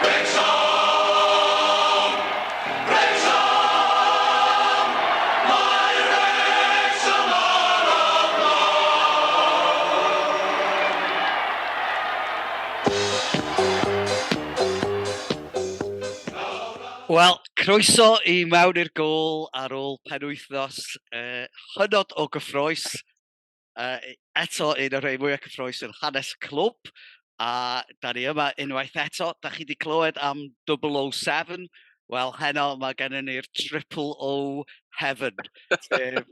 Wrecsam! Wrecsam! Mae Wrecsam ar y blaen! Wel, croeso i mewn i'r gôl ar ôl penwythnos hynod o gyffrous. Eto, un o'r rhai mwyaf cyffrous yn hanes y clwb. A da ni yma unwaith eto. Da chi wedi clywed am 007. Wel, heno mae gennym ni'r Triple O Heaven. Sef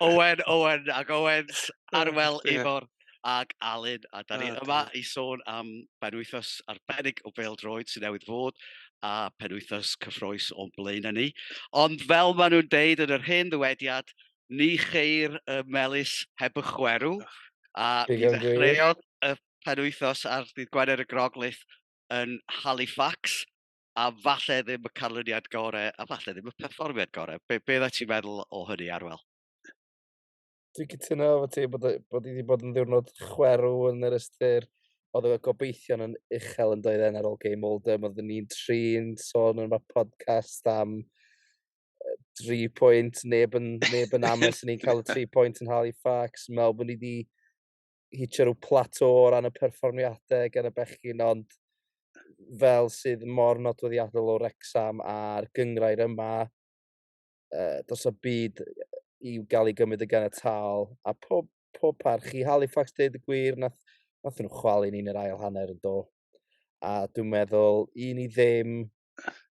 Owen, Owen ac Owens, Arwel, Ifor ac Alun. A da ni yma i sôn am benwythnos arbennig o bêl-droed sydd newydd fod a penwythnos cyffrous o'n blaenau ni. Ond fel maen nhw'n deud yn yr hen ddywediad, Ni cheir y melys heb y chwerw, a mi ddechreuodd y penwythnos ar ddydd Gwener y Groglith yn Halifax, a falle ddim y canlyniad gorau, a falle ddim y perfformiad gorau. Be, be oeddet ti'n meddwl o hynny, Arwel? Dwi'n cytuno efo ti bod, bod wedi bod yn ddiwrnod chwerw yn yr ystyr. Oedd y gobeithion yn uchel yn doedden ar ôl Game Oldham. Oedden ni'n trin sôn yn y podcast am 3 pwynt, neb yn, neb yn amau sy'n ni'n cael y 3 pwynt yn Halifax. Meddwl bod ni wedi hitio rhyw plateau o ran y perfformiadau gan y bechgyn, ond fel sydd mor nodweddiadol o Wrexham a'r gyngrair yma, dos o byd i gael ei gymryd y ganiataol, a pob, pob parch i Halifax deud y gwir, nath, nath nhw chwalu ni'n yr ail hanner yn do. A dwi'n meddwl, 1-0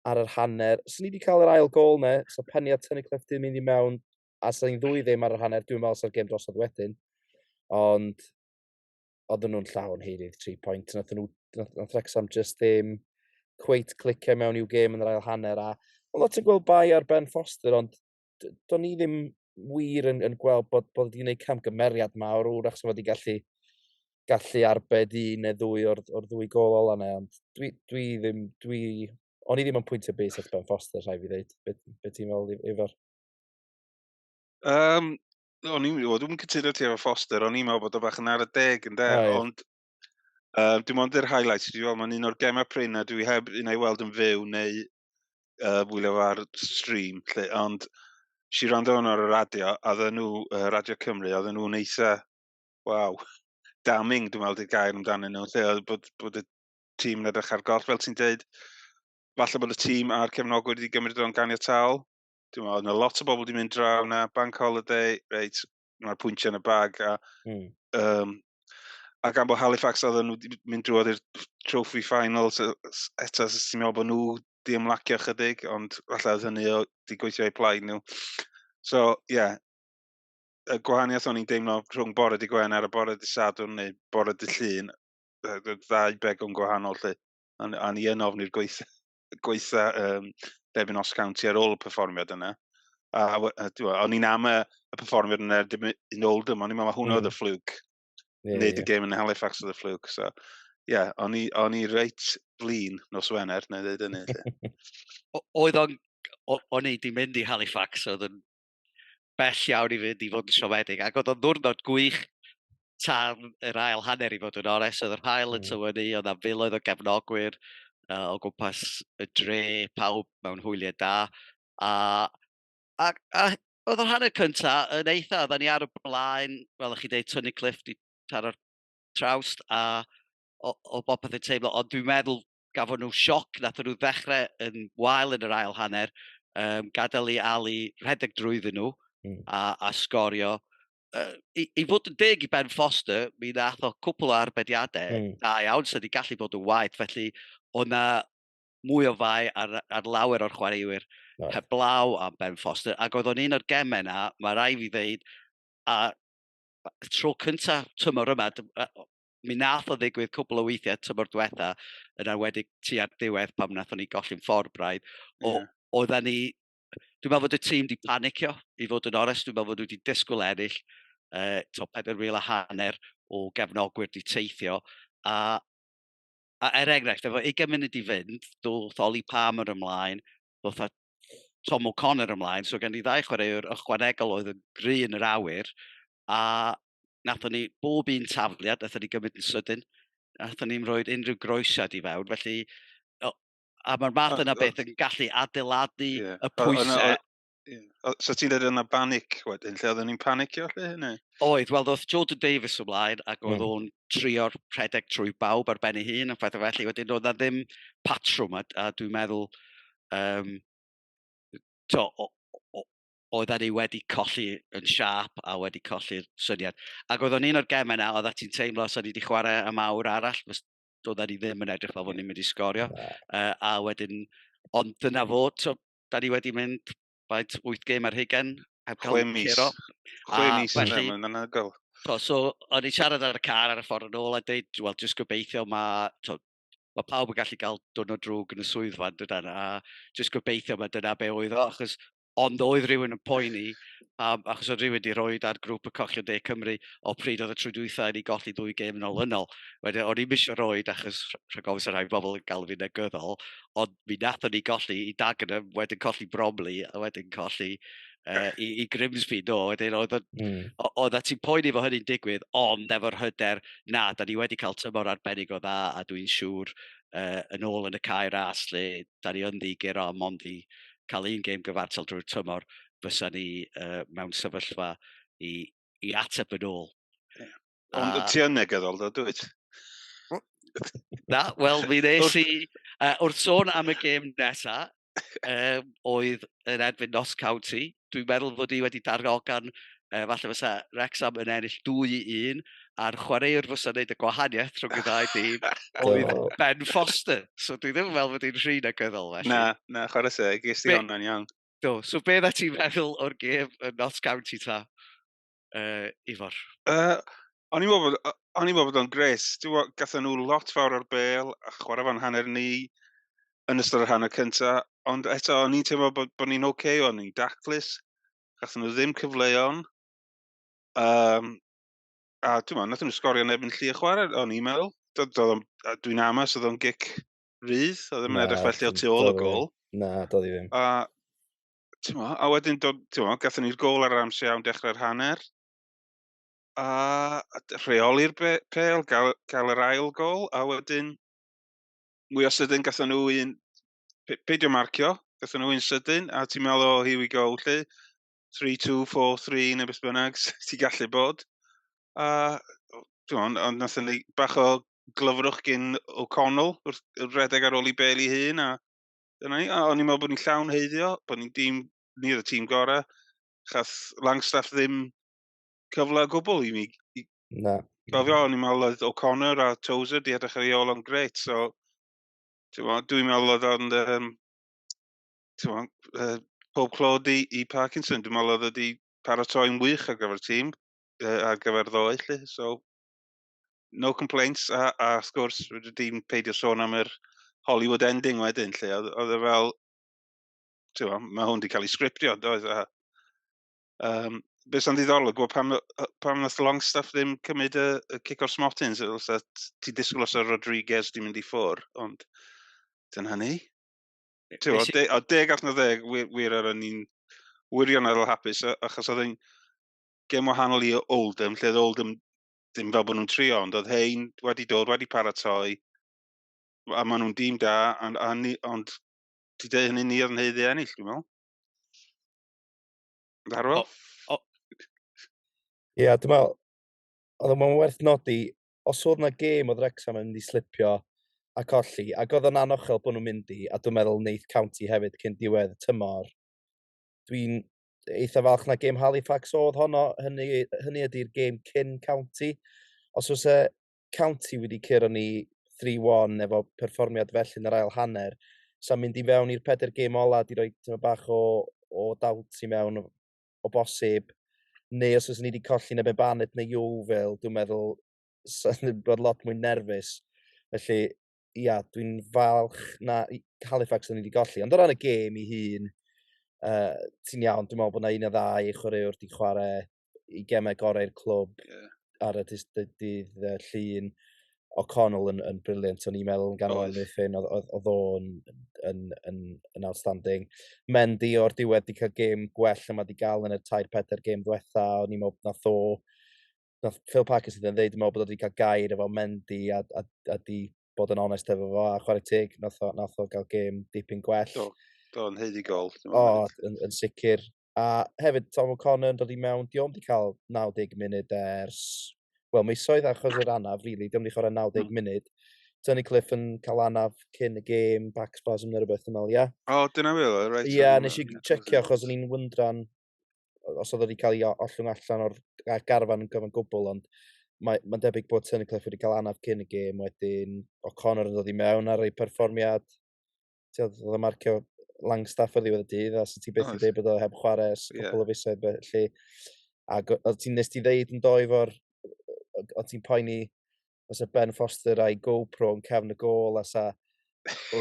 ar yr hanner. Swn ni wedi cael yr ail gol ne, so peniad Tunnicliffe di mynd i mewn, a sa'n ni'n 2-0 ar yr hanner, dwi'n meddwl sa'r gêm drosodd wedyn. Ond oedden nhw'n llawn heirydd 3 pwynt. Nath nhw, nath, nath Wrexham just ddim cweit clicio mewn i'w gêm yn yr ail hanner. A oedd lot yn gweld bai ar Ben Foster, ond do'n ni ddim wir yn, yn gweld bod, bod wedi gwneud camgymeriad mawr wrach so wedi gallu gallu arbed un neu ddwy o'r, or ddwy gol ola yna, ond dwi, dwi ddim, dwi, o'n i ddim yn pwyntio bys at Ben Foster, rhaid fi ddeud. Be, be ti'n meddwl, Ifor? O'n i'n, well, dwi'n cytuno ti efo Foster, o'n i'n meddwl bod o bach yn ar y deg yn de, ond dim ond yr highlights, dwi'n meddwl, mae'n un o'r gemau prin a dwi heb un o'i weld yn fyw neu wylio ar stream, lle, ond si rando ar y radio, a oedden nhw, Radio Cymru, oedden nhw'n eitha, waw, damning, dwi'n meddwl, di'r gair amdanyn nhw, lle oedd bod, bod y tîm yn edrych ar goll, fel ti'n dweud, falle bod y tîm a'r cefnogwyr wedi gymryd o'n ganiataol. Dwi'n meddwl, yna lot o bobl wedi mynd draw na, bank holiday, reit, mae'r pwyntiau yn y bag. A, a gan bod Halifax oedden nhw wedi mynd drwodd i'r trophy finals, eto, ti'n meddwl bod nhw di ymlacio chydig, ond falle oedd hynny wedi gweithio eu plaid nhw. So, ie, yeah, y gwahaniaeth o'n i'n deimlo rhwng bore di Gwener a bore di Sadwrn neu bore di Llun, y ddau begwn gwahanol lle. A ni yn ofni'r gweitha, gweitha derbyn Os County ar ôl y perfformiad yna. A, a, o'n i'n am y, y perfformiad yna dim yn Oldham, o'n i'n meddwl mae hwnna oedd y fflwc. Yeah, Wneud y gêm yn Halifax oedd y fflwc. So, ie, yeah, o'n i, o'n i reit flin nos Wener, neu ddweud hynny. Oedd o'n, o'n i di mynd i Halifax, oedd yn bell iawn i fynd i fod yn siomedig, ac oedd o'n ddwrnod gwych tan yr ail hanner i fod yn onest, oedd yr haul yn tywynnu, oedd 'na filoedd o gefnogwyr o gwmpas y dre, pawb mewn hwyliau da, a, a, a oedd yr hanner cynta yn eitha, oedden ni ar y blaen, fel o'ch chi dweud, Tunnicliffe di taro'r trawst, a o, o bopeth yn teimlo, ond dwi'n meddwl gafon nhw sioc, nath nhw ddechrau yn wael yn yr ail hanner, gadael i Ali rhedeg drwyddyn nhw a, a sgorio. I, I fod yn deg i Ben Foster, mi nath o cwpl o arbediadau da iawn sydd wedi gallu bod yn waeth, felly oedd na mwy o fai ar, ar lawer o'r chwaraewyr right. heblaw am Ben Foster, ac oedd o'n un o'r gemau na, mae rai fi ddeud, a tro cynta tymor yma, mi nath o ddigwydd cwpl o weithiau tymor diwetha, yn arwedig tua'r diwedd pam nathon ni golli'n ffordd braidd, o, yeah. Oedden ni, dwi'n meddwl fod y tîm di panicio, i fod yn onest, dwi'n meddwl fod nhw wedi disgwyl ennill, to 4,500 o gefnogwyr di teithio, a, a er enghraifft, efo 20 munud i fynd, doth Ollie Palmer ymlaen, doth Tom O'Connor ymlaen, so gen i ddau chwaraewr ychwanegol oedd yn gry yn yr awyr, a nathon ni bob un tafliad, nathon ni gymryd yn sydyn, nathon ni'n rhoi unrhyw groesiad i fewn, felly A mae'r math yna beth yn gallu adeiladu y pwysau. Yeah. So ti'n dweud yna banic wedyn, lle oedden ni'n panicio lle hynny? Oedd, wel, doedd Jordan Davis ymlaen ac oedd o'n trio'r rhedeg trwy bawb ar ben ei hun a phethau felly. Wedyn oedd na ddim patrwm a dwi'n meddwl, to, oedden ni wedi colli yn siâp a wedi colli'r syniad. Ac oedd o'n un o'r gemau yna, oedd ti'n teimlo os o'n ni wedi chwarae am awr arall, doedden ni ddim yn edrych fel bod ni'n mynd i sgorio. A wedyn, ond dyna fo, so, da ni wedi mynd faint, 8 gêm ar hugain, heb cael 6 mis. Curo. 6 mis, felly, mae'n anhygoel. So, o'n i'n siarad ar y car ar y ffordd yn ôl a dweud, wel, jyst gobeithio mae, to, mae pawb yn gallu cael diwrnod drwg yn y swyddfa, dydan, a jyst gobeithio mae dyna be oedd o, achos ond oedd rhywun yn poeni, achos oedd rhywun wedi rhoi ar grŵp y Cochion De Cymru o pryd oedd y tro dwytha i ni golli 2 gêm yn olynol. Wedyn, o'n i'm eisiau rhoi achos rhag ofn 'sa rhai bobl yn galw fi'n negyddol, ond mi nathon ni golli i Dagenham, wedyn colli Bromley, a wedyn colli i Grimsby, do. Wedyn oedd oedd ti'n poeni fo hynny'n digwydd, ond efo'r hyder, na, da ni wedi cael tymor arbennig o dda, a dwi'n siŵr yn ôl yn y cae ras lle da ni yn ddi-guro a mond i cael un gêm gyfartal drwy'r tymor, fysa ni mewn sefyllfa i ateb yn ôl. Yeah. Ond ti yn negyddol, ddo, dwyt? Na, wel, mi nes i, wrth sôn am y gêm nesa, oedd yn erbyn Notts County, dwi'n meddwl fod i wedi darogan, falle fysa Wrexham yn ennill 2-1, a'r chwaraewr fysa'n neud y gwahaniaeth rhwng y ddau dîm oedd Ben Foster. So dwi ddim yn meddwl fod i'n rhy negyddol felly. Na, na, chwarae teg, ges ti hwnna'n iawn. Do, so be na ti'n meddwl o'r gêm yn Notts County ta, Ifor? O'n i'n meddwl bod, o'n i'n meddwl bod o'n grêt. Ti'n gwbod, gathen nhw lot fawr o'r bêl a chwarae fo'n hanner ni yn ystod yr hanner cynta, ond eto o'n i'n teimlo bod ni'n oce, okay, o'n i'n daclus, gathen nhw ddim cyfleon. A dwi'n meddwl, nathon nhw sgorio yn erbyn llu o chwarae, o'n i'n meddwl. Dwi'n amas, oedd o'n gic rydd, oedd ddim yn edrych felly o tu ôl y gôl. Na, doedd i ddim. A, ti'n meddwl, a wedyn, ti'n meddwl, gathon ni'r gôl ar yr amser iawn dechrau'r hanner. A rheoli'r pêl, gael yr ail gôl, a wedyn, mwy o sydyn, gathon nhw un, peidio marcio, gathon nhw un sydyn, a ti'n meddwl, oh, here we go, lle, 3-2, 4-3, neu beth bynnag, ti'n gallu bod. A, ti'n meddwl, ond nathon ni bach o glyfrwch gyn O'Connell wrth redeg ar ôl i bêl ei hun, a dyna ni. A o'n i'n meddwl bod ni'n llawn haeddu, bod ni'n dîm, ni oedd y tîm gorau. Chath Langstaff ddim cyfle o gwbl i mi. Na. Gofio, o'n i'n meddwl oedd O'Connor a Tozer di edrych ar ei ôl o'n grêt, so ti'n meddwl, dwi'n meddwl oedd o'n, ti'n meddwl, pob clod i Parkinson, dwi'n meddwl oedd wedi paratoi'n wych ar gyfer y tîm, ar gyfer ddoe, lle, so no complaints, a wrth gwrs, rydw i'n peidio sôn am yr Hollywood ending wedyn, lle, oedd e fel, ti'n meddwl, mae hwn wedi cael ei sgriptio, doedd, a beth sy'n ddiddorol, gwybod pam nath Longstaff ddim cymryd y cic o'r smotyn, so ti disgwyl os o Rodriguez di mynd i ffwr, ond dyna ni. Ti'n gwbod, o 10 allan o 10, wir ar o'n i'n wirioneddol hapus, achos oedd e'n gêm wahanol i Oldham, lle oedd Oldham ddim fel bod nhw'n trio, ond oedd hein wedi dod, wedi paratoi, a maen nhw'n dîm da, ond ti dweud hynny ni oedd yn haeddu ennill, dwi'n meddwl. Arwel? Ie, yeah, dwi'n meddwl, oedd o'n werth nodi, os oedd na gêm oedd Wrexham yn mynd i slipio a colli, ac oedd o'n anochel bod nhw'n mynd i, a dwi'n meddwl neith County hefyd cyn diwedd y tymor, dwi'n eitha falch na gêm Halifax oedd honno, hynny ydy'r gêm cyn County. Os oes e County wedi curo ni 3-1 efo perfformiad felly yn yr ail hanner, sa'n mynd i fewn i'r pedair gêm ola di roi tyma bach o doubt i mewn o bosib, neu os oes ni wedi colli neu Barnet neu Yeovil, dwi'n meddwl sa'n bod lot mwy nerfus. Felly, ia, dwi'n falch na Halifax o'n ni wedi golli. Ond o ran y gêm i hun, ti'n iawn, dwi'n meddwl bod na un o ddau chwaraewr wedi chwarae i gemau gorau'r clwb ar y dydd Llun. O'Connell yn brilliant, o'n i'n meddwl yn ganol amddiffyn, oedd o'n yn outstanding. Mendy o'r diwedd wedi cael gêm gwell yma wedi gael yn y tair pedair gêm diwetha, o'n i'n meddwl nath Phil Parkinson yn dweud, dwi'n meddwl bod o wedi cael gair efo Mendy a di Bod yn onest efo fo, a chwarae teg, nath o gael gêm dipyn gwell. Do, do, yn haeddu gol. O, yn sicr. A hefyd, Tom O'Connor yn dod i mewn, di o'm di cael 90 munud ers, wel, misoedd achos yr anaf, really, di o'm di chwarae 90 munud. Tunnicliffe yn cael anaf cyn y gêm, back spasm neu rhywbeth yn meddwl, ia. O, dyna fel, reit. Ie, nes i checio achos o'n i'n wyndran os oedd wedi cael ei ollwng allan o'r garfan yn gyfan gwbl, ond mae'n debyg bod Tunnicliffe wedi cael anaf cyn y gêm, wedyn O'Connor yn dod i mewn ar ei perfformiad. Oedd o'n marcio Langstaff ar ddiwedd y dydd, a so ti byth yn dweud bod o heb chwarae ers cwpl o fisoedd, felly. Ac oedd ti'n nes ti ddeud yn doi fo'r, oedd ti'n poeni os y Ben Foster a'i GoPro yn cefn y gôl a sa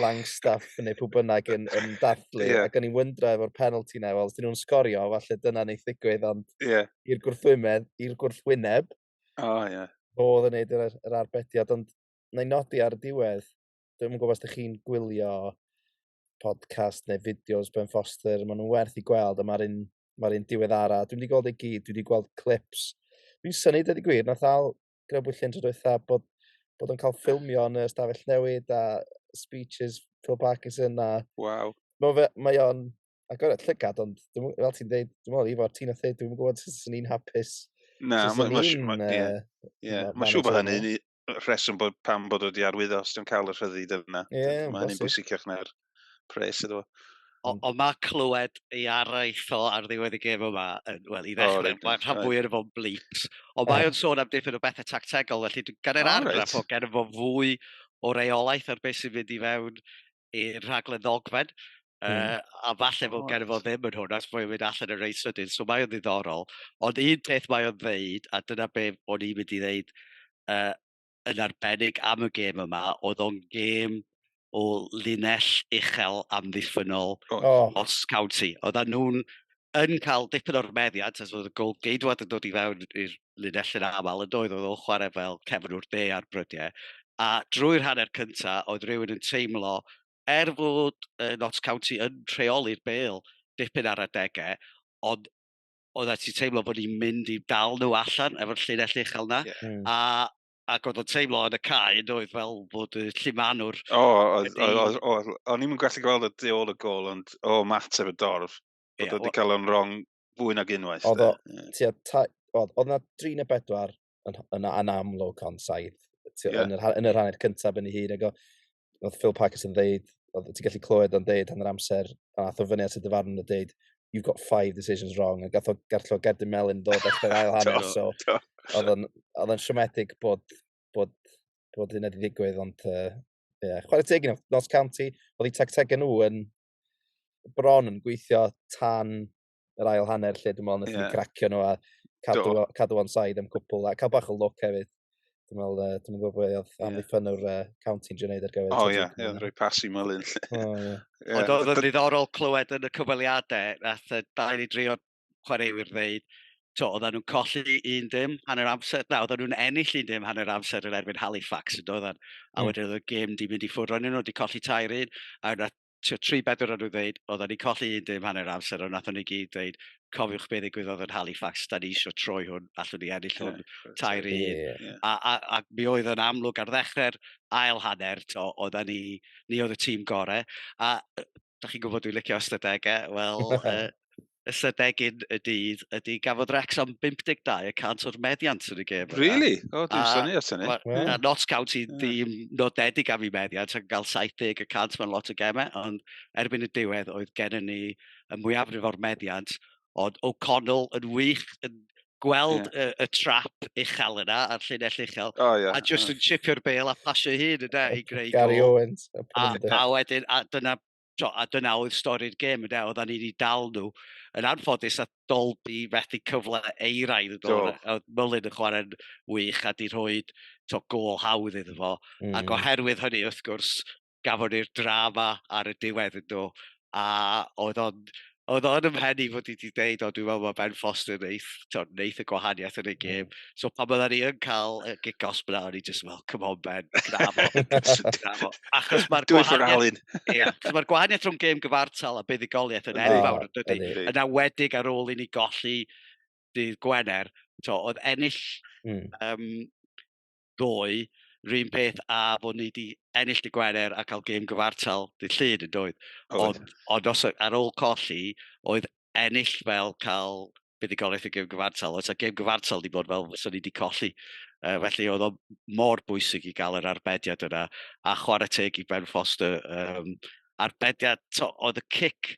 Langstaff neu pwy bynnag yn dathlu, ac o'n i'n wyndra efo'r penalty na, wel, os dyn nhw'n sgorio, falle dyna neith ddigwydd, ond i'r gwrthwyneb, O, ie. fo oedd yn neud yr arbediad, ond na i nodi ar y diwedd, dwi'm yn gwybod os ydych chi'n gwylio podcast neu fideos Ben Foster, maen nhw'n werth i gweld, a mae'r un diweddara. Dwi'n wedi gweld ei gyd, dwi wedi gweld clips. Dwi'n synnu, dweud y gwir, nath Al grybwyll un tro dwytha bod o'n cael ffilmio yn y stafell newid a speeches Phil Parkinson a mae o'n agoriad llygad, ond fel ti'n dweud, dwi'n meddwl, Ifor, ti'n dweud, dwi'n gwybod sut sy'n ni'n hapus. Na, Sut ma, ni'n, ie, ie. Mae'n siŵr bod manager hynny'n rheswm bod pam bod o wedi arwyddo os dwi'n cael y rhyddid yna. Ie, Mae hynny'n bosib. bwysicach na'r pres iddo fo. O mae clywed ei araith o ar ddiwedd y gêm yma, wel, i ddechrau, mae rhan fwy o'r fo'n bleeps. Ond mae o'n sôn am dipyn o bethau tactegol, felly dwi'n gan yr argraff o gen fo fwy o reolaeth ar beth sy'n mynd i fewn i'r rhaglen ddogfen. A falle fod gen fo ddim yn hwnna, os mae'n mynd allan yn reit sydyn, so mae o'n ddiddorol. Ond un peth mae o'n ddeud, a dyna be o'n i'n mynd i ddeud yn arbennig am y gêm yma, oedd o'n gêm o linell uchel amddiffynnol Notts County. Oedden nhw'n yn cael dipyn o'r meddiant, as oedd y gol geidwad yn dod i fewn i'r linell yn aml, yn doedd, oedd o'n chwarae fel cefnwr de ar brydiau. A drwy'r hanner cynta, oedd rhywun yn teimlo, er fod Notts County yn rheoli'r bêl dipyn ar adegau, ond oedd ti'n teimlo bod ni'n mynd i dal nhw allan efo'r llinell uchel na. Ac oedd o'n teimlo yn y cae, yn oedd fel bod y llumanwr O, o'n i'm yn gallu gweld y du ôl y gol, ond o, mateb y dorf. Bod o wedi cael o'n wrong fwy nag unwaith. Oedd o, de. Ie. tua oedd 'na dri neu bedwar yn amlwg onside yn yr hanner cyntaf yn ei hun. Ac oedd Phil Parkinson ddeud, oedd ti'n gallu clywed o'n deud hanner amser, a nath o fyny at y dyfarnwr a deud, "You've got five decisions wrong," a gath o garlo gerdyn melyn dod dechrau'r ail hanner, so oedd o'n siomedig bod hynna wedi digwydd, ond yeah. Chwarae teg i nhw, Notts County, oedd eu tactegau nhw yn bron yn gweithio tan yr ail hanner lle dwi'n meddwl wnaethon ni cracio nhw a cadw onside am cwpl a cael bach o luck hefyd. Dwi'n meddwl, dwi'n gwybod beth oedd amddiffynnwr County'n gwneud ar gyfer O ie, Tottenham ie, yna. rhoi pas i Mullin. O, ie. Ie. Ond oedd yn ddiddorol clywed yn y cyfweliadau, nath y dau neu dri o'r chwaraewyr ddeud, to, oedden nhw'n colli 1-0 hanner amser, na, oedden nhw'n ennill 1-0 hanner amser yn erbyn Halifax, yn doedden. A wedyn oedd y gêm di mynd i ffwrdd, o'n nhw wedi colli 3-1, a yna tua tri bedwar o'n nhw ddeud, oedden ni colli 1-0 hanner amser, ond nathon ni gyd dweud, "Cofiwch beth ddigwyddodd yn Halifax, da ni eisiau troi hwn, allwn ni ennill hwn 3-1." A mi oedd yn amlwg ar ddechrau'r ail hanner, to, oedden ni oedd y tîm gorau. A da chi'n gwybod dwi'n licio ystadegau, wel, ystadegyn y dydd ydy gafodd Wrexham 52% o'r meddiant yn y gêm yna. Really? O, dwi'n synnu at hynny. A Notts County dîm nodedig am ei meddiant yn cael 70% mewn lot o gemau, ond erbyn y diwedd oedd gennym ni y mwyafrif o'r meddiant, ond O'Connell yn wych yn gweld y trap uchel yna, a'r llinell uchel, a just yn chipio'r bêl a pasio hun yna i greu Gary gôl. Owens. Y pundit. A wedyn, a dyna oedd stori'r gêm, yna, oedden ni wedi dal nhw. Yn anffodus, a Dolby methu cyfle euraidd yn dod. Oedd Mullin yn chwarae'n wych a di rhoi to gôl hawdd iddo fo. Ac oherwydd hynny, wrth gwrs, gafon ni'r drama ar y diwedd yn do. A oedd o'n ymhen i fod i wedi deud, o, dwi'n meddwl mae Ben Foster to, neith y gwahaniaeth yn y gêm. So pan bydden ni yn cael y gic gosb yna, o'n i just, "Well, come on Ben, gna fo, gna fo." Achos mae'r Do it for gwahaniaeth Alun. Ie, achos mae'r gwahaniaeth rhwng gêm gyfartal a buddugoliaeth yn enfawr, yn dydy? Yndi. Yn awedig ar ôl i ni golli dydd Gwener, to, oedd ennill ddoe rhywun peth a bod ni wedi ennill dy Gwener a cael gêm gyfartal dydd Llun yn doedd. Ond, ond os, ar ôl colli, oedd ennill fel cael buddugoliaeth y gêm gyfartal. Oedd gêm gyfartal wedi bod fel fysa ni wedi colli. Felly oedd o mor bwysig i gael yr arbediad yna a chwarae teg i Ben Foster. Arbediad, to, oedd y cic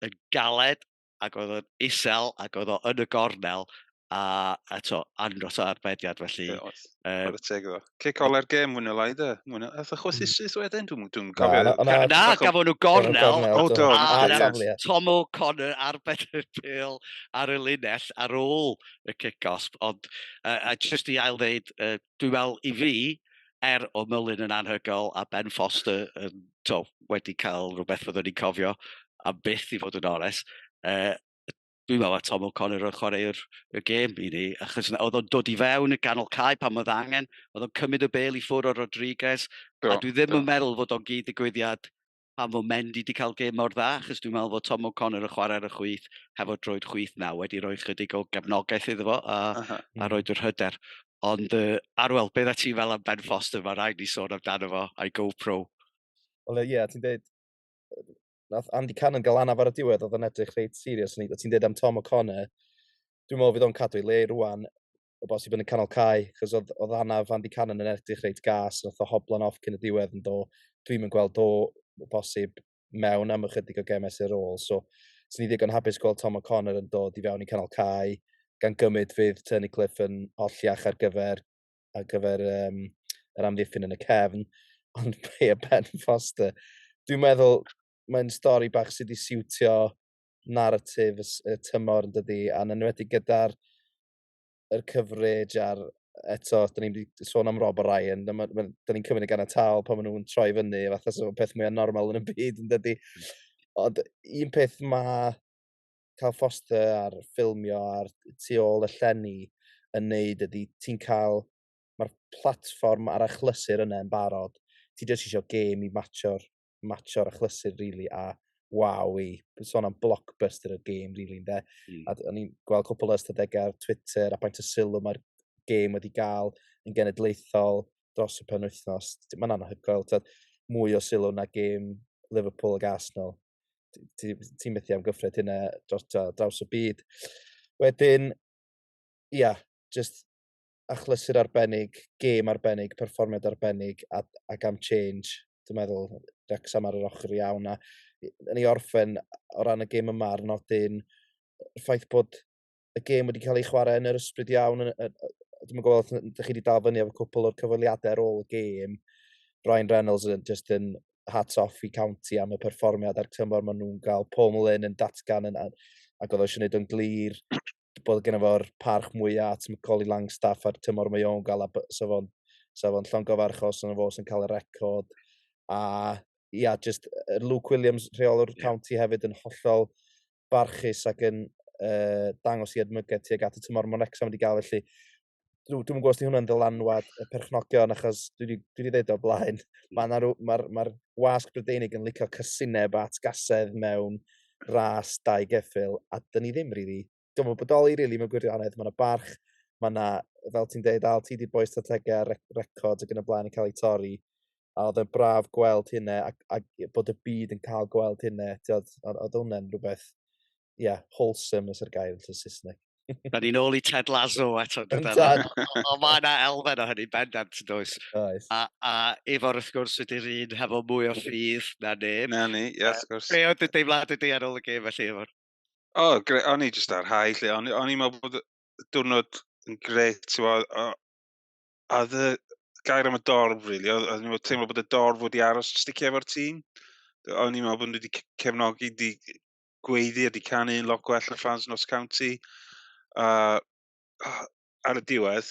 yn galed ac oedd o'n isel ac oedd o yn y gornel a eto andros o arbediad felly. Chwarae teg iddo. Cic ola'r gêm mwy na lai de. Mwy na... Ath o chwythu syth wedyn, dwi'n dwi cofio. Na, na, gafon nhw gornel. O, do. A Tom O'Connor arbed y bêl ar y linell ar ôl y cic gosb. Ond, a just i ail ddeud, dwi'n meddwl i fi, er o Mullin yn anhygoel a Ben Foster yn, to, wedi cael rhywbeth fyddwn ni'n cofio am byth i fod yn onest, dwi'n meddwl mae Tom O'Connor yn chwarae'r y gêm i ni, achos oedd o'n dod i fewn y ganol cae pan oedd angen, oedd o'n cymryd y bêl i ffwrdd o Rodriguez, do, a dwi ddim do. yn meddwl fod o'n gyd digwyddiad pan fod Mendy wedi cael gêm mor dda, achos dwi'n meddwl fod Tom O'Connor yn chwarae ar y chwith, hefo droed chwith naw, wedi rhoi chydig o gefnogaeth iddo fo, a, uh -huh. a roed yr hyder. Ond Arwel, beth ti fel am Ben Foster, mae rhaid ni sôn amdano fo, a'i GoPro. Wel, ie, yeah, ti'n dweud, nath Andy Cannon gael anaf ar y diwedd, oedd yn edrych reit serious. O'n ti'n dweud am Tom O'Connor, dwi'n meddwl fydd o'n cadw ei le rwan, o bosib yn y canol cae, chos oedd, oedd anaf Andy Cannon yn edrych reit gas, nath o hoblan off cyn y diwedd yn do. Dwi'n yn gweld o, o bosib mewn am ychydig o gemau sydd ar ôl. So, sy'n ni ddigon hapus gweld Tom O'Connor yn dod i fewn i canol cae, gan gymryd fydd Tunnicliffe yn holliach ar gyfer, ar gyfer yr amddiffyn yn y cefn. Ond be y Ben Foster, dwi'n meddwl mae'n stori bach sydd wedi siwtio narratif y, y tymor yn dydi, a'n enwedig gyda'r yr coverage a'r eto, da ni'n wedi sôn am Rob Ryan, da ni'n cymryd y ganiataol pan maen nhw'n troi fyny, fatha so peth mwyaf normal yn y byd yn dydi. Ond un peth mae cael Foster ar ffilmio ar tu ôl y llenni yn neud ydy ti'n cael, mae'r platfform a'r achlysur yna yn barod. Ti jyst eisiau gêm i matcho'r matcho'r achlysur, really, a waw i. Sôn am blockbuster y gêm, really, ynde. A o'n i'n gweld cwpl o ystadegau ar Twitter a faint o sylw mae'r gêm wedi gael yn genedlaethol dros y penwythnos. Mae'n anhygoel, tyd, mwy o sylw na gêm Liverpool ag Arsenal. Ti'n ti methu am gyffred hynna dros, draws y byd. Wedyn, ia, just achlysur arbennig, gêm arbennig, perfformiad arbennig a, ac am change. Dwi'n meddwl, Wrexham ar yr ochr iawn. A yn ei orffen o ran y gêm yma ar nodyn, y ffaith bod y gêm wedi cael ei chwarae yn yr ysbryd iawn. Dwi'n gwybod, ydych chi wedi dal fyny efo cwpl o'r cyfweliadau ar ôl y gêm. Ryan Reynolds yn just yn hats off i County am y perfformiad a'r tymor maen nhw'n gael. Paul Mullin yn datgan yn, ac oedd o eisiau gwneud yn glir bod gen fo'r parch mwyaf at Macaulay Langstaff a'r tymor mae o'n gael a sa fo'n sa fo'n llongyfarchos yn fo sy'n cael y record. A ia, just Luke Williams, rheolwr County hefyd yn hollol barchus ac yn dangos i edmygedd tuag at y tymor mae Wrexham wedi gael. Felly dwi'n dwi gwybod os di hwnna'n ddylanwad y perchnogion, achos dwi wedi dwi dweud o'r blaen, mae'r ma ma wasg Brydeinig yn licio cysineb at gasedd mewn ras dau geffyl, a dyn ni ddim really, dwi'n meddwl bodoli really mewn gwirionedd, mae yna barch, mae yna, fel ti'n deud, Al, ti di boi strategau, rec records ac yn y blaen yn cael ei torri, a oedd yn braf gweld hynna, a, a bod y byd yn cael gweld hynna, oedd oedd hwnna'n rhywbeth, ie, yeah, wholesome ys yr gair yn Saesneg. Da ni'n ôl i Ted Lasso eto. Yndan. Ond mae yna elfen o hynny bendant, does. Oes. A, a Ifor, wrth gwrs, ydy'r un hefo mwy o ffydd na neb. Na ni, ie, wrth gwrs. Be oedd dy deimlad ydy ar ôl y gêm felly, Ifor? O, oh, o'n i jyst ar high, lle. O'n i'n meddwl bod y diwrnod yn grêt, ti'n gwbod, a oedd y gair am y dorf, really, o'n i'n teimlo bod y dorf wedi aros sticio efo'r tîm. O'n i'n meddwl bod nhw wedi cefnogi, di gweiddi a di canu yn lot gwell na fans Notts County. A ar y diwedd,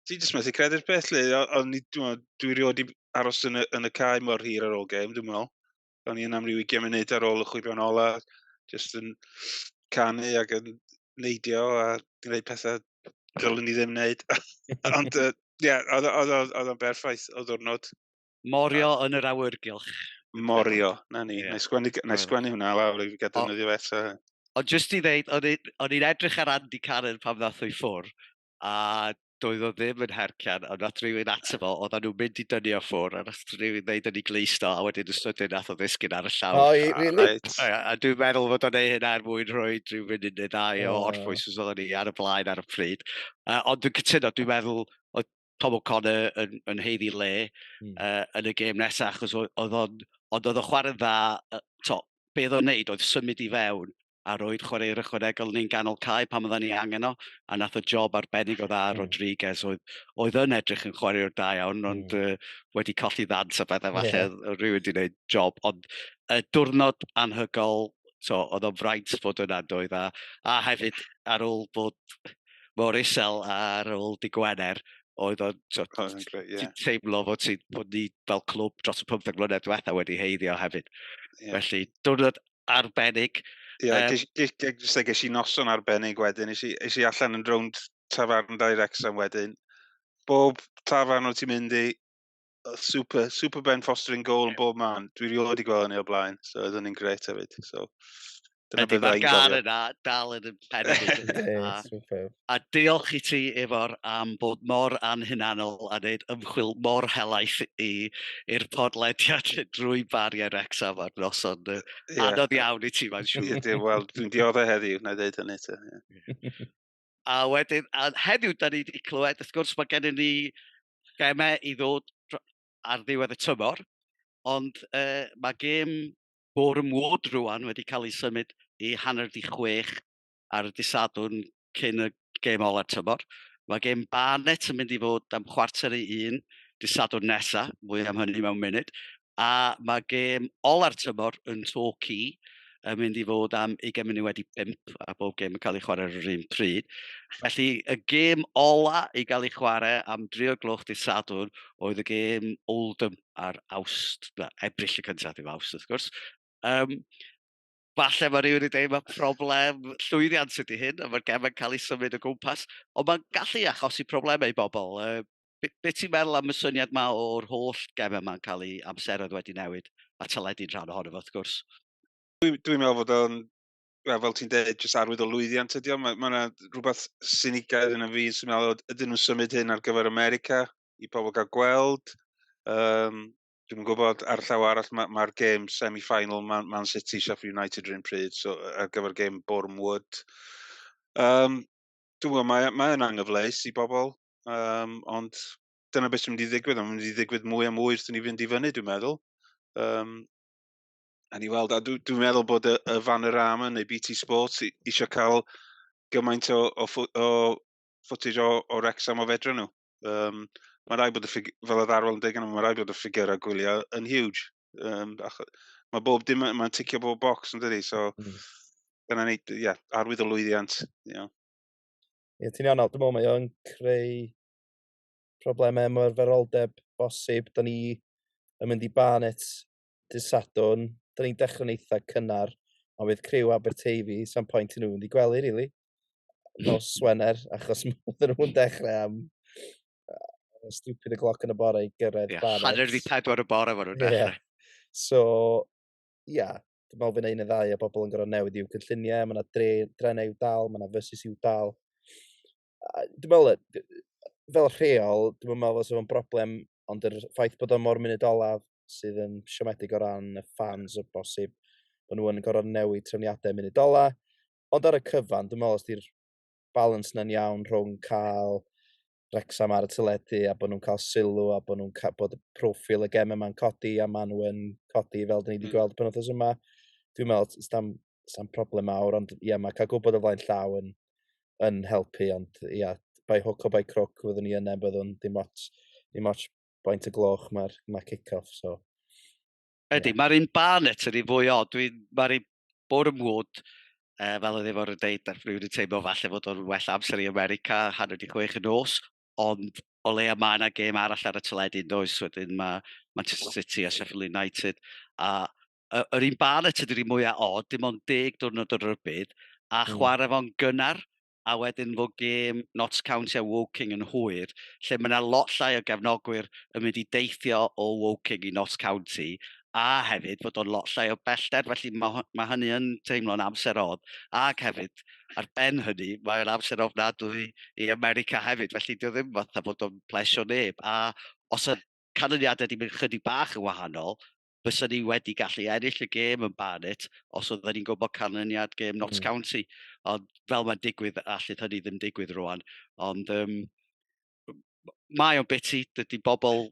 ti jyst methu credu'r peth, lle. O'n i, dwi'n dwi rioed wedi aros yn y, yn y cae mor hir ar ôl gêm, dwi'n meddwl. O'n i yn am ryw 20 munud ar ôl y chwibion ola, jyst yn canu ac yn neidio a gwneud pethau dylwn ni ddim wneud. Ond, ie, yeah, oedd o'n berffaith o ddwrnod. Morio yn yr awyrgylch. Morio, na ni. Yeah. Na i sgwennu, na i sgwennu hwnna lawr i gael defnyddio fe eto. Ond jyst i ddeud, o'n i'n edrych ar Andy Cannon pan ddath o i ffwr, a Doedd o ddim yn hercian, ond nath rhywun ato fo, oedden nhw'n mynd i dynnu o ffwrdd, a nath rhywun ddeud yn ei glust o, a wedyn y sydyn nath o ddisgyn ar y llawr. O, really? Right. A dwi'n meddwl fod o'n ei hynna er mwyn rhoi rhyw funud neu ddau o orffwys os oedden ni ar y blaen ar y pryd. Ond dwi'n cytuno, dwi'n meddwl oedd Tom O'Connor yn haeddu le yn y gêm nesaf, achos oedd o'n, ond oedd o'n chwarae'n dda, to, be oedd o'n neud oedd symud i fewn a roed chwaraewyr ychwanegol ni'n ganol cae pan oedden ni angen o, a nath o job arbennig o dda. Rodriguez oedd yn edrych yn chwaraewr da iawn, ond wedi colli ddant a bethau falle, oedd rhywun wedi gwneud job, ond diwrnod anhygoel, so oedd o'n fraint fod yna doedd, a hefyd ar ôl bod mor isel ar ôl dy Gwener, oedd o'n, so, Oedd o'n grêt, ie. ti'n teimlo fod ni fel clwb dros y 15 mlynedd diwetha wedi haeddu o hefyd. Felly, diwrnod arbennig. Ie, ges i noson arbennig wedyn. Es i allan yn rownd tafarn dau Wrexham wedyn. Bob tafarn o ti'n mynd i, super, super Ben Foster in goal yn bob man. Dwi rioed wedi gweld hynny o blaen, so oedd hynny'n grêt hefyd. So, dyna Ydy, bydda mae'r i'n gân gofio. yna dal yn y pen fi. Yndi, superb. A diolch i ti, Ifor, am bod mor anhunanol a wneud ymchwil mor helaeth i'r podlediad drwy bariau Wrexham ar noson. Anodd iawn i ti, mae'n siŵr. Ie, wel, dwi'n dioddef heddiw, na i ddeud hynny te. Ie. A wedyn, a heddiw, da ni wedi clywed, wrth gwrs, mae gennym ni gemau i ddod ar ddiwedd y tymor, ond mae gêm Boreham Wood rwan wedi cael ei symud i 5:30 ar y dydd Sadwrn cyn y gêm ola'r tymor. Mae gêm Barnet yn mynd i fod am 12:45 dydd Sadwrn nesa, mwy am hynny mewn munud. A mae gêm ola'r tymor yn Torquay yn mynd i fod am 5:20, a bob gêm yn cael ei chwarae ar yr un pryd. Felly, y gêm ola i gael ei chwarae am 3 o'r gloch dydd Sadwrn oedd y gêm Oldham ar Awst, na, Ebrill y cyntaf, ddim Awst wrth gwrs. Falle mae rhywun wedi dweud mae problem llwyddiant ydy hyn, a mae'r gemau'n cael ei symud o gwmpas, ond mae'n gallu achosi problemau i bobl. Be ti'n meddwl am y syniad ma o'r holl gemau ma'n cael ei amseroedd wedi newid, a teledu'n rhan ohono fo, wrth gwrs? Dwi meddwl fod o'n, wel, fel ti'n dweud, jyst arwydd o lwyddiant ydi o. Mae ma 'na rhywbeth sinigaidd yn y fi sy'n meddwl, ydyn nhw'n symud hyn ar gyfer America i pobl gael gweld? Dwi'm yn gwybod, ar y llaw arall mae'r ma gêm semi-final Man City Sheffield United rhywun pryd, so ar gyfer gêm Boreham Wood. Dwi'n gwybod, mae'n mae anghyfleus i bobl, ond dyna beth sy'n mynd i ddigwydd, mae'n mynd i ddigwydd mwy a mwy wrth i ni fynd i fyny, dwi'n meddwl. A ni weld, a dwi'n dwi meddwl bod y Vanarama neu BT Sports eisiau cael gymaint o footage o Wrexham o fedra nhw. Mae rhaid bod y fel oedd Arwel yn dweud, mae rhaid bod y ffigurau gwyliau yn huge. Mae bob dim, mae'n ticio bob box yn dydi, so dyna ni, ie, yeah, arwydd o lwyddiant. You know. Ie, ti'n iawn, Al, dwi'n meddwl mae o'n creu problemau ymarferoldeb bosib. Da ni yn mynd i Barnet dydd Sadwrn. Da ni'n dechrau'n eitha cynnar, ond fydd criw Aberteifi, sam pwynt i nhw fynd i gwely, really. Nos Wener, achos fydden nhw'n dechrau am stupid o'clock yn y bore i gyrraedd Barnet. 3:30 y bore maen nhw'n dechrau. So, ia, yeah, dwi'n meddwl fydd 'na un neu ddau o bobl yn gorfod newid i'w cynlluniau, mae yna drenau i'w dal, mae yna fysus i'w dal. A dwi'n meddwl, fel rheol, dwi'n meddwl fysa fo'n broblem, ond yr ffaith bod o mor munud olaf sydd yn siomedig o ran y fans o bosib, bod nhw yn gorfod newid trefniadau munud ola. Ond ar y cyfan, dwi'n meddwl os di'r balance na'n iawn rhwng cael Wrexham ar y teledu a bod nhw'n cael sylw a bod nhw'n bod y proffil y gemau yma'n codi a maen nhw yn codi fel dyn ni wedi gweld penwythnos yma. Dwi'n meddwl, s'am problem mawr, ond ie, mae cael gwybod o flaen llaw yn helpu, ond ie, by hook or by crook fyddwn ni yna, byddwn dim ots faint y gloch mae'r ma kick-off, so. Ydy, mae'r un Barnet yn ei fwy o. Mae'r un Boreham Wood, fel oedd Ifor yn deud, a rhywun yn teimlo falle fod o'n well amser i America, 5:30 y nos, ond o leia mae yna gêm arall ar y teledu yn does, wedyn mae Manchester City a Sheffield United, a yr un Barnet ydy'r un mwyaf od, dim ond 10 diwrnod o rybudd, a chwarae fo'n gynnar, a wedyn fod gêm Notts County a Woking yn hwyr, lle mae yna lot llai o gefnogwyr yn mynd i deithio o Woking i Notts County. A hefyd fod o'n lot llai o bellter, felly mae hynny yn teimlo'n amser od. Ac hefyd, ar ben hynny, mae'n amser ofnadwy i America hefyd, felly dio ddim fatha bod o'n plesio neb. A os y canlyniadau wedi mynd chydig bach yn wahanol, fysa ni wedi gallu ennill y gêm yn Barnet os oedden ni'n gwybod canlyniad gêm Notts County. Ond fel mae'n digwydd, allith hynny ddim digwydd rwan. Ond mae o'n biti, dydy bobl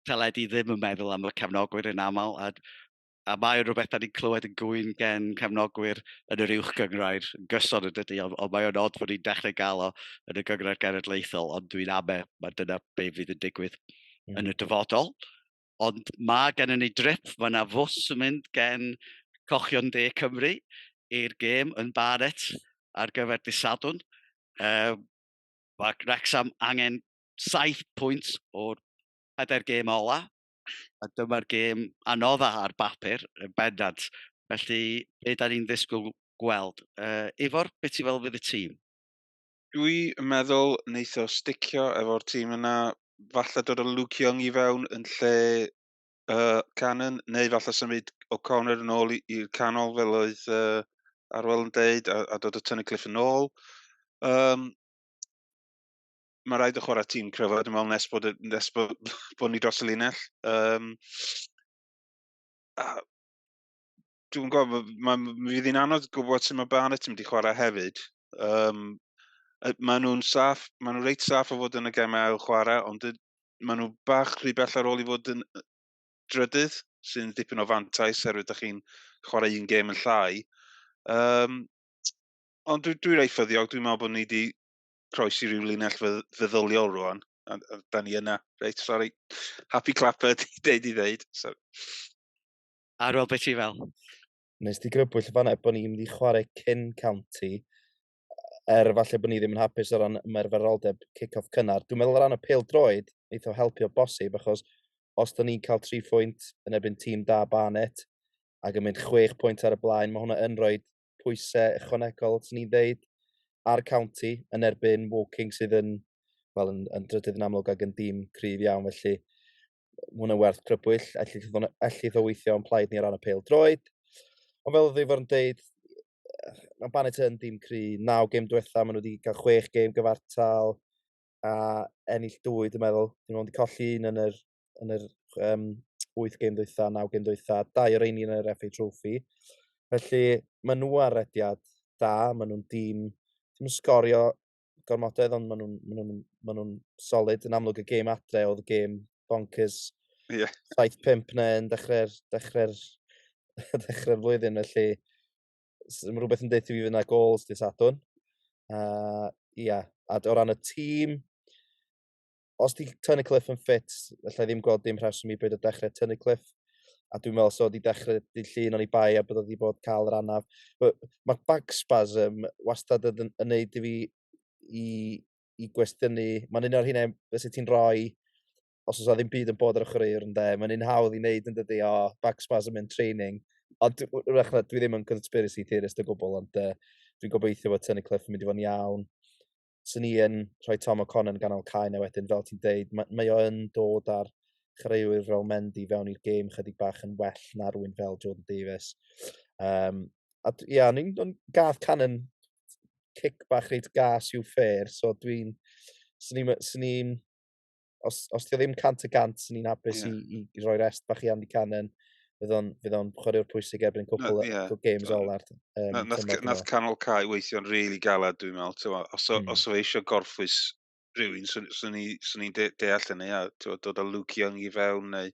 teledu ddim yn meddwl am y cefnogwyr yn aml, a mae o'n rhywbeth da ni'n clywed yn gwyn gen cefnogwyr yn yr uwch gynghrair yn gyson yn dydy, ond mae o'n od fod ni'n dechrau gael o yn y gynghrair genedlaethol, ond dwi'n ame, mae dyna be fydd yn digwydd yn y dyfodol. Ond mae gennym ni drip, mae yna fws yn mynd gen Cochion De Cymru i'r gêm yn Barnet ar gyfer dydd Sadwrn. Mae Wrexham angen 7 pwynt o'r pedair gêm ola, a dyma'r gêm anodda ar bapur, yn bendant. Felly, be da ni'n ddisgwyl gweld? Ifor, beth ti'n fel fydd y tîm? Dwi yn meddwl wneith o sticio efo'r tîm yna, falle dod o Luke Young i fewn yn lle Cannon, neu falle symud O'Connor yn ôl i'r canol fel oedd Arwel yn deud, a dod o Tunnicliffe yn ôl. Mae rhaid o chwarae tîm cryfa, dwi'n meddwl, nes bod ni dros y linell. A dwi'n gwybod, ma fydd hi'n anodd gwybod sut mae Barnet yn mynd i chwarae hefyd. Maen nhw'n saff, maen nhw reit saff o fod yn y gemau ail chwarae, ond maen nhw bach rhy bell ar ôl i fod yn drydydd, sy'n dipyn o fantais oherwydd ydych chi'n chwarae un gêm yn llai. Ond dwi reit ffyddiog, dwi'n meddwl bod ni wedi croesi rhyw linell feddyliol rwan. A da ni yna. Reit, sorry. Happy clapper di deud i ddeud. So. Arwel, beth ti fel? Nes di grybwyll fanna bod ni'n mynd i chwarae cyn County, er falle bod ni ddim yn hapus o ran ymarferoldeb kick-off cynnar. Dwi'n meddwl o ran y pêl droed, neith o helpu o bosib, achos os da ni'n cael 3 phwynt yn erbyn tîm da Barnet, ac yn mynd 6 pwynt ar y blaen, mae hwnna yn rhoi pwysau ychwanegol, sy'n ni'n ddeud, ar County yn erbyn Woking sydd yn, wel, yn drydydd yn amlwg ac yn dîm cryf iawn, felly mae hwnna'n werth crybwyll, ellith o weithio yn plaid ni ar ran y pêl droed. Ond fel oedd Ifor yn deud, mae Barnet yn dîm cry, 9 gêm diwetha, maen nhw wedi cael 6 gêm gyfartal a ennill 2, dwi'n meddwl. Dwi'n meddwl wedi colli un yn yr 8 gêm dwytha, 9 gêm dwytha, 2 o'r rheini yn yr FA Trophy. Felly, maen nhw ar rediad da, maen nhw'n dîm, ddim yn sgorio gormodedd, ond maen nhw solid. Yn amlwg y gêm adre oedd y gêm bonkers 7-5 na yn dechrau'r flwyddyn, felly mae rhywbeth yn deud i fi fynd â goals dydd Sadwrn. Ia, a o ran y tîm, os di Tunnicliffe yn ffit, allai ddim gweld dim rheswm i beidio dechrau Tunnicliffe. A dwi'n meddwl so di dechrau dydd Llun o'n i bai a bod wedi bod cael yr anaf. But mae back spasm wastad yn neud i fi i gwestiynu. Mae'n un o'r hynny fysa ti'n rhoi os oes ddim byd yn bod ar y chwaraewr ynde. Mae'n un hawdd i wneud yn dydy o back spasm in training. Ond wrach na, dwi ddim yn conspiracy theorist o gwbl, ond dwi'n gobeithio bod Tunnicliffe yn mynd i fod yn iawn. Swn i yn rhoi Tom O'Connor yn ganol cae na wedyn, fel ti'n deud, mae o yn dod ar chwaraewyr fel Mendy fewn i'r gêm chydig bach yn well na rhywun fel Jordan Davies. A ia, ni'n gath Cannon cic bach reit gas i'w ffair, so dwi'n... Swn i'n... Os di o ddim 100%, swn i'n hapus i roi rest bach i Andy Cannon. Fydd o'n chwaraewr pwysig erbyn cwpl o games ola'r Nath canol cae weithio'n rili galad, dwi'n meddwl. T'mo, os o eisiau gorffwys rhywun, swn i'n deall hynny, a t'mo, dod â Luke Young i fewn, neu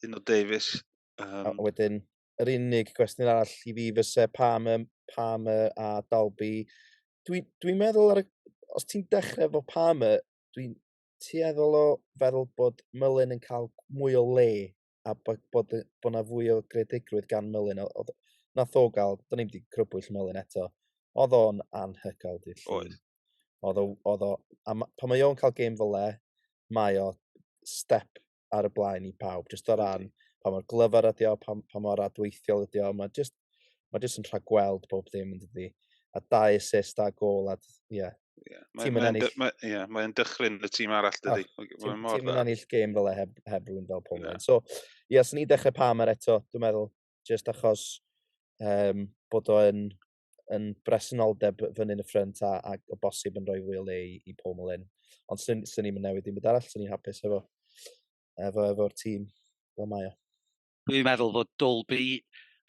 un o Davies. A wedyn, yr unig gwestiwn arall i fi fysa Palmer a Dalby. Dwi meddwl, os ti'n dechrau efo Palmer, dwi'n tueddol o feddwl bod Mullin yn cael mwy o le a bod 'na fwy o greadigrwydd gan Mullin. Nath o gael, da ni'n wedi crybwyll Mullin eto, oedd o'n anhygoel dydd Llun. Oedd. Oedd o, a pan mae o'n cael gêm fel le, mae o step ar y blaen i pawb, just o ran pa mor glyfar ydi o, pa mor adweithiol ydi o, mae just yn rhagweld bob dim yn dydi. A 2 assist a gol, a ie, yeah. Yeah, Mae'n mae, ennill... Mae, yeah, mae dychryn y tîm arall, dydy. Oh, Ti'n mynd ennill gêm fel e heb, heb rhywun fel Paul yeah. So, ie, yeah, swn i'n dechrau Palmer eto, dwi'n meddwl, just achos bod o'n yn bresenoldeb fyny yn y ffrynt a, a o bosib yn rhoi fwy o le i, i Paul Mullin. Ond swn, swn i'n newid dim byd arall, swn i'n hapus efo, efo, efo'r tîm fel mae o. Dwi'n meddwl fod Dolby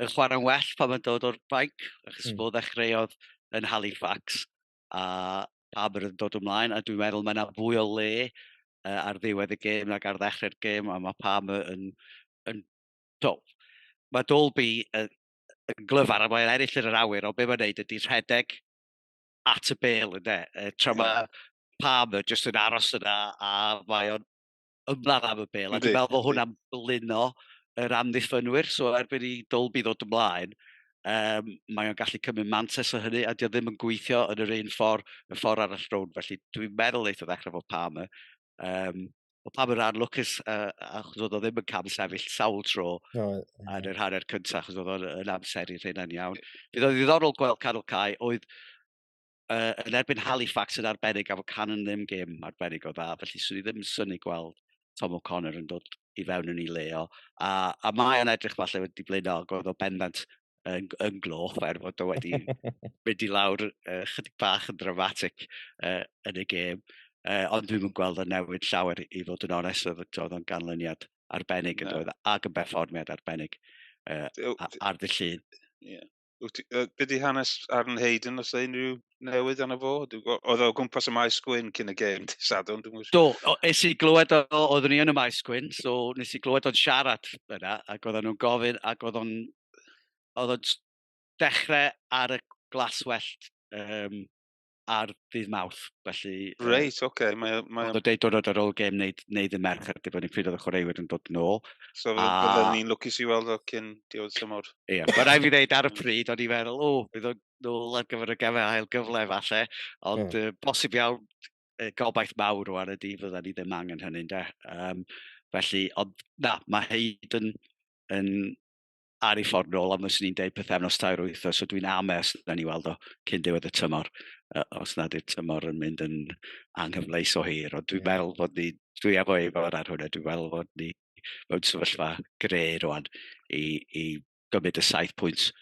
yn chwarae'n well pan mae'n dod o'r fainc, achos fo ddechreuodd yn Halifax a Palmer yn dod ymlaen, a dwi'n meddwl mae yna fwy o le ar ddiwedd y gêm nag ar ddechrau'r gêm, a mae Palmer yn, yn do, mae Dolby yn, yn glyfar a mae'n ennill yn yr awyr, ond be mae'n neud ydy rhedeg at y bêl yndê. Tra mae Palmer jyst yn aros yna a mae o'n ymladd am y bêl. A dwi'n meddwl bod hwnna'n blino yr amddiffynwyr, so erbyn i Dolby ddod ymlaen, mae o'n gallu cymryd mantais o hynny, a dio ddim yn gweithio yn yr un ffordd, y ffordd arall rownd. Felly dwi'n meddwl eitha ddechrau fod Palmer. Oedd Palmer yn anlwcus, achos oedd o ddim yn cam sefyll sawl tro no, yn yr hanner cyntaf, achos oedd o'n yn amseru rheina'n iawn. Bydd oedd ddiddorol gweld canol cae, oedd yn erbyn Halifax yn arbennig, a fod Cannon ddim gêm arbennig o dda, felly swn i ddim yn synnu gweld Tom O'Connor yn dod i fewn yn ei le o. A, a mae o'n edrych falle wedi blino, ac oedd o bendant yn, yn gloch, er fod o wedi mynd i lawr chydig bach yn dramatic yn y gêm. Ond dwi'm yn gweld o'n newid llawer i fod yn onest, oedd oedd o'n ganlyniad arbennig yn doedd, ac yn berfformiad arbennig ar ddydd Llun. Yeah. Be di hanes Aaron Hayden, os e unrhyw newydd arno fo? Oedd o gwmpas y maes gwyn cyn y gêm, dydd Sadwrn, dwi'n gwybod. Do, es i glywed o, oeddwn i yn y maes gwyn, so nes i glywed o'n siarad yna, ac oedden nhw'n gofyn, ac oedd o'n oedd o'n dechrau ar y glaswellt ar ddydd Mawrth, felly... Reit, oce. Okay. Mae, mae... Oedd o'n deud diwrnod ar ôl gêm neu, neu ddydd Mercher, dibynnu pryd oedd y chwaraewyr yn dod nôl. So a... fydden ni'n lwcus i weld o cyn diwedd tymor. Ie, yeah, mae rhaid fi ddeud ar y pryd, o'n i'n meddwl, o, bydd o'n nôl ar gyfer y gemau ail gyfle falle, ond bosib iawn, gobaith mawr rwan ydy fydden ni ddim angen hynny, de. Felly, ond na, mae Hayden yn ar ei ffordd nôl, a fyswn i'n deud pythefnos tair wythnos, so dwi'n ame os na ni weld o cyn diwedd y tymor, os nad yw'r tymor yn mynd yn anghyfleus o hir, ond dwi'n meddwl fod ni, dwi efo Ifor ar hwnna, dwi'n meddwl fod ni mewn sefyllfa gre rwan i, i gymryd y 7 pwynt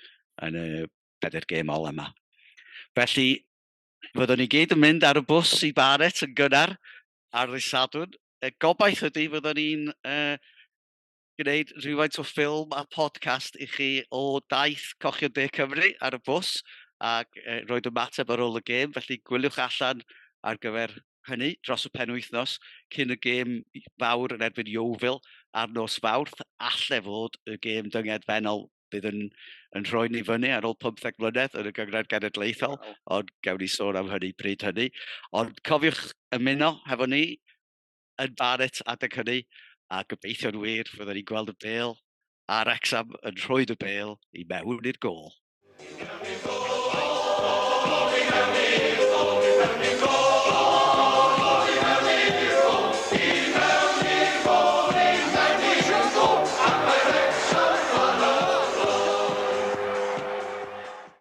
yn y bedair gêm ola yma. Felly, fyddwn ni gyd yn mynd ar y bws i Barnet yn gynnar ar ddydd Sadwrn. Y gobaith ydy fyddwn ni'n gwneud rhywfaint o ffilm a podcast i chi o daith Cochion De Cymru ar y bws ac roed ymateb ar ôl y gêm, felly gwyliwch allan ar gyfer hynny dros y penwythnos cyn y gêm fawr yn erbyn Yeovil ar nos Fawrth. Alle fod y gêm dyngedfennol bydd yn, yn rhoi ni fyny ar ôl 15 mlynedd yn y Gynghrair Genedlaethol, wow. Ond gawn ni sôn am hynny bryd hynny. Ond cofiwch ymuno hefo ni yn Barnet adeg hynny, a gobeithio'n wir fyddwn ni'n gweld y bêl a Wrexham yn rhoi y bêl i mewn i'r gôl.